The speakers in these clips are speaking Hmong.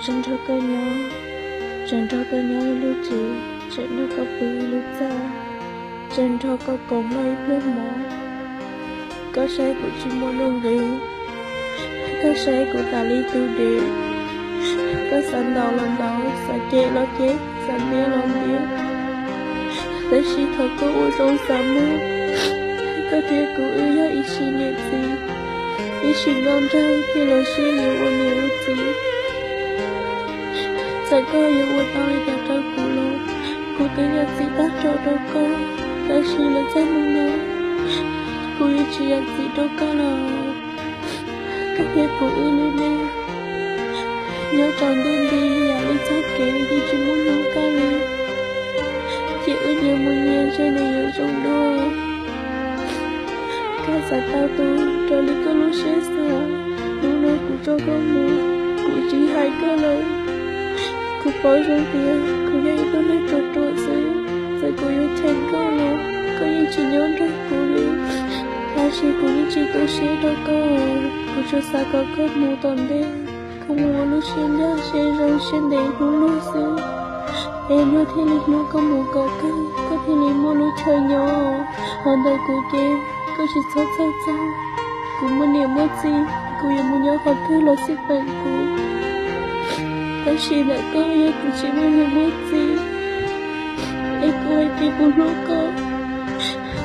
Tseem nrog koj nyob, tseem nrog koj nyob ib lub tsev, tseem nrog koj pw ib lub txaj, tseem nrog koj koom noj ib pluag mov. Koj saib kuv tsis muaj nuj nqis, koj saib kuv tas li tus dev. Koj xav ntaus los ntaus, xav cem los cem, xav ntiab los ntiab, tab sis thaum koj ua zoo xav muab, koj thiab kuv wb yog ib sim niam txiv, ib sim nkauj nraug thiab los sib yuav ua niam ua txiv. Txawm koj yuav ua tau li cas rau kuv los, kuv twb yam txim tag nrho rau koj, tab sis los txog hnub no, kuv yuav tsis yam txim rau koj lawm. Koj thiab kuv wb lub neej nyob rau ntuj nti yam li txoj kev yeej tsis muaj hnub kaj li, ces wb nyias mus nyias ntshe nws yuav zoo dua. Koj xav tau tus raws li koj lub siab xav, hnub no kuv tso koj mus, kuv tsis hais koj lawm. Kuv paub zoo tias kuv yog ib tug neeg ruam ruam xwb, txawm kuv yuav cheem koj los koj yeej tsis nyob nrog kuv li. Tab sis kuv yeej tsis tu siab rau koj, kuv tsuas xav kom koj mus tom ntej, koj mus ua lub siab ncaj siab zoo siab ntev hnub luag xwb, es luag thiaj li hlub koj mus kom kawg, koj thiaj li muaj lub chaw nyob. Ho ntawm kuv ces koj tsis txhob txhawj txog, kuv muaj niam muaj txiv, kuv yuav mus nyob qhov twg los xij peem kuv. Tab sis ntawm koj yog kuv tsis muaj niam muaj txiv, es kuv hais tias kuv hlub koj,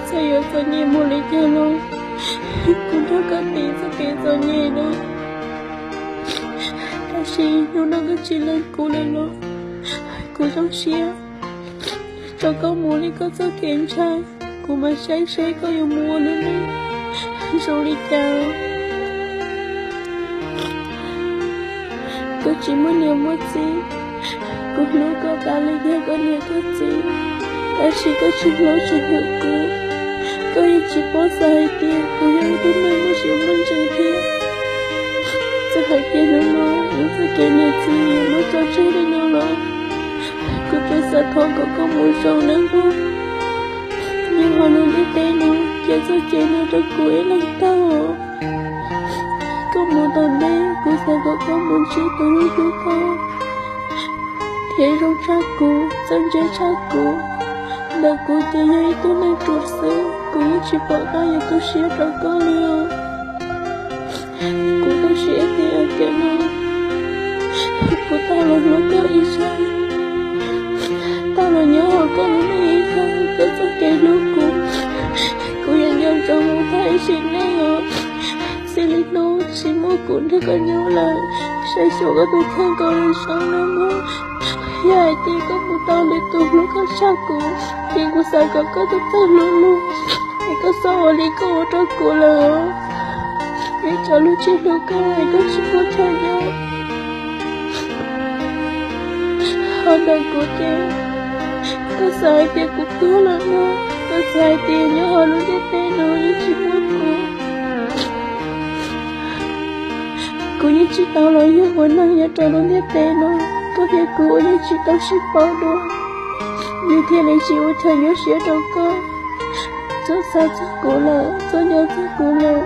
txawm yuav txom nyem mus li cas los kuv nrog koj tiv txoj kev txom nyem no. Tab sis hnub no koj tsis lees kuv lawm los kuv zoo siab tso koj mus li koj txoj kev ntshai. Kuv mam saib seb koj yuav mus ua lub neej zoo li cas. Koj tsis muaj niam muaj txiv, kuv hlub koj tas li yog koj niam koj txiv, tab sis koj tsis hlub tsis hlub kuv. Koj yeej tsis paub xav hais tias kuv yog ib tug neeg muaj siab muaj ntsws thiab. Txawm hais tias hnub no wb txoj kev niam txiv yuav muab tso tseg li no los, kuv tsuas xav thov kom koj mus zoo nawb mog. Nyob hauv lub ntiaj teb no, cia txoj kev no rau kuv ib leeg tau. Koj mus tom ntej, kuv xav kom koj mus ntsib tus hlub koj thiab zoo tshaj kuv, txawj ntse tshaj kuv. Ntawm kuv ces yog ib tug neeg ruam xwb, kuv yeej tsis pom qab yuav tu siab rau koj li os. Kuv tu siab tias tiam no kuv tau los hlub koj ib zaug, tau los nyob hauv koj lub neej ib zaug, koj txoj kev hlub kuv, kuv yuav nco ntsoov mus tag ib sim neej os. Txij li hnub tsis muaj kuv nrog koj nyob lawm, saib xyuas koj tus kheej kom zoo nawb mog. Yog hais tias koj mus tau lwm tus hlub koj tshaj kuv, ces kuv xav kom koj txawj txawj hlub luag, es koj txhob ua li koj ua rau kuv lawm. Ib tsam luag tsis hlub koj es koj tsis muaj chaw nyob. Ho ntawm kuv ces, koj xav hais tias kuv tuag lawm no, koj xav hais tias nyob hauv lub ntiaj teb no yeej tsis muaj kuv. Kuv yeej tsis tau los yog ua neeg nyob rau lub ntiaj teb no, koj thiab kuv ua yeej tsis tau sib paub dua, nws thiaj li tsis ua chaw nyuaj siab rau koj. Txhob xav txog kuv lawm, txhob nco txog kuv lawm.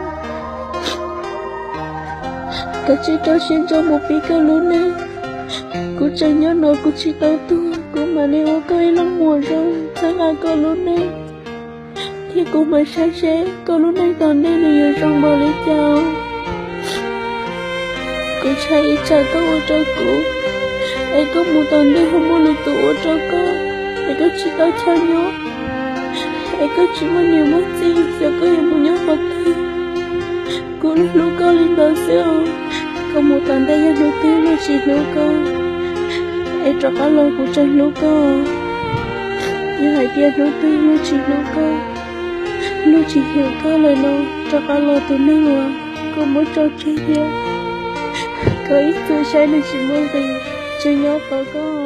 Koj tsis rau siab ntso mus pib koj lub neej. Kuv tseem nyob no kuv tsis tau tuag, kuv mam li ua koj ib leeg muam zoo txhawb nqa koj lub neej, thiab kuv mam saib seb koj lub neej tom ntej nws yuav zoo npaum li cas. Kuv ntshai ib tsam koj ua rau kuv, es koj mus tom ntej ho muaj lwm tus ua rau koj, es koj tsis tau chaw nyob, es koj tsis muaj niam muaj txiv, xyov koj yuav mus nyob qhov twg. Kuv hlub koj li ntawd xwb os. Koj mus tom ntej yog hnub twg luag tsis hlub koj, es rov qab los kuv tseem hlub koj. Yog hais tias hnub twg luag tsis hlub koj, luag tsis hwm koj lawm no, rov qab los tus neeg uas koj muab tso tseg thiab, koj ib txwm saib nws tsis muaj nqis, tseem nyob tos koj.